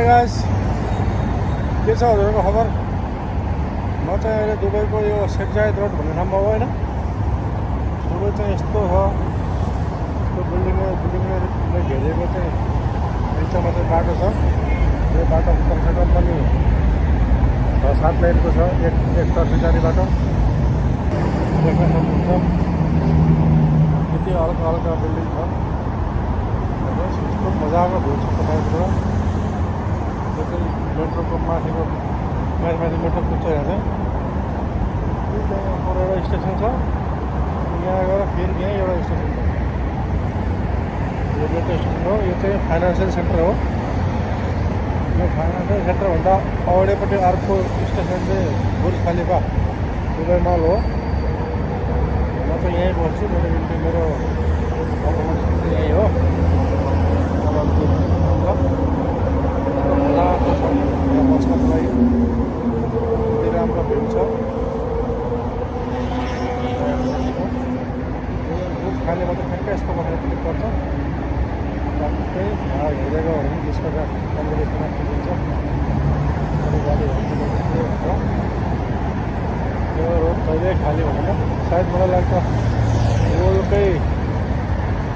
Guys, के छ हजुरको खबर? म चाहिँ अहिले दुबईको यो शेख जायद रोड भन्ने ठाउँमा हो होइन। दुबई चाहिँ यस्तो छ, यस्तो बिल्डिङले घेरेको चाहिँ बिचमा चाहिँ बाटो छ। यो बाटो कमसेकम पनि 6-7 लाइनको छ, एक तर्फी जाने बाटो देख्न सक्नुहुन्छ। यति हल्का बिल्डिङ छ, यस्तो मजाको भ्यू छ तपाईँको। यो चाहिँ मेट्रोको माथि मेट्रो कुद्छ। यहाँ पर एउटा स्टेसन छ, यहाँ गएर फेरि यहीँ एउटा स्टेसन छ। यो मेट्रो स्टेसन हो, यो चाहिँ फाइनेन्सियल सेन्टर हो। यो फाइनेन्सियल सेन्टरभन्दा अगाडिपट्टि अर्को स्टेसन चाहिँ बुर्ज खलिफा दुबई मल हो। म चाहिँ यहीँ बस्छु, मेरो अकोमोडेसन चाहिँ यहीँ हो। मजाको छ यहाँ बस्नको लागि, यति राम्रो भ्यू छ। बुर्ज खलिफा चाहिँ ठ्याक्कै यसको बसेर क्लिक गर्छ, टक्कै भाडा हेरेको भने त्यसको कम्बिनेसन दिन्छ। गाडी हुन्छ, यो रोड कहिल्यै खाली हुँदैन। सायद मलाई लाग्छ वर्ल्डकै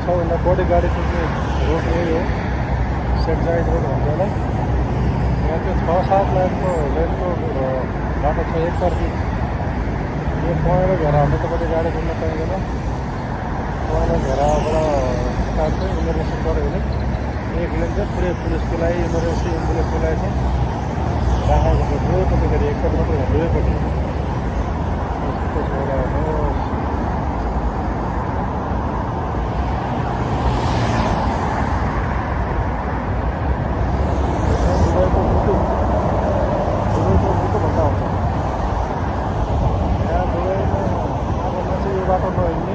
सबभन्दा बढी गाडी कुद्ने रोड यही हो, शेख जायद रोड भन्छ होला। यहाँ चाहिँ 6-7 लाइनको बाटो छ, एक तर्फी। यो पहेँलो घेरा हुन्छ, तपाईँले गाडी कुद्न पाइँदैन। पहेँलो घेराबाट चाहिँ इमर्जेन्सी गऱ्यो भने एक लेन चाहिँ पुरै पुलिसको लागि, इमर्जेन्सी एम्बुलेन्सको लागि चाहिँ राखेको छ दुवैपट्टि। फेरि एकपट्टि मात्रै हो, दुवैपट्टि। यस्तो छ एउटा हेर्नुहोस्, दुबईको बुटु भन्दा हुन्छ। यहाँ दुबईमा अब मान्छे यो बाटो नहिँड्ने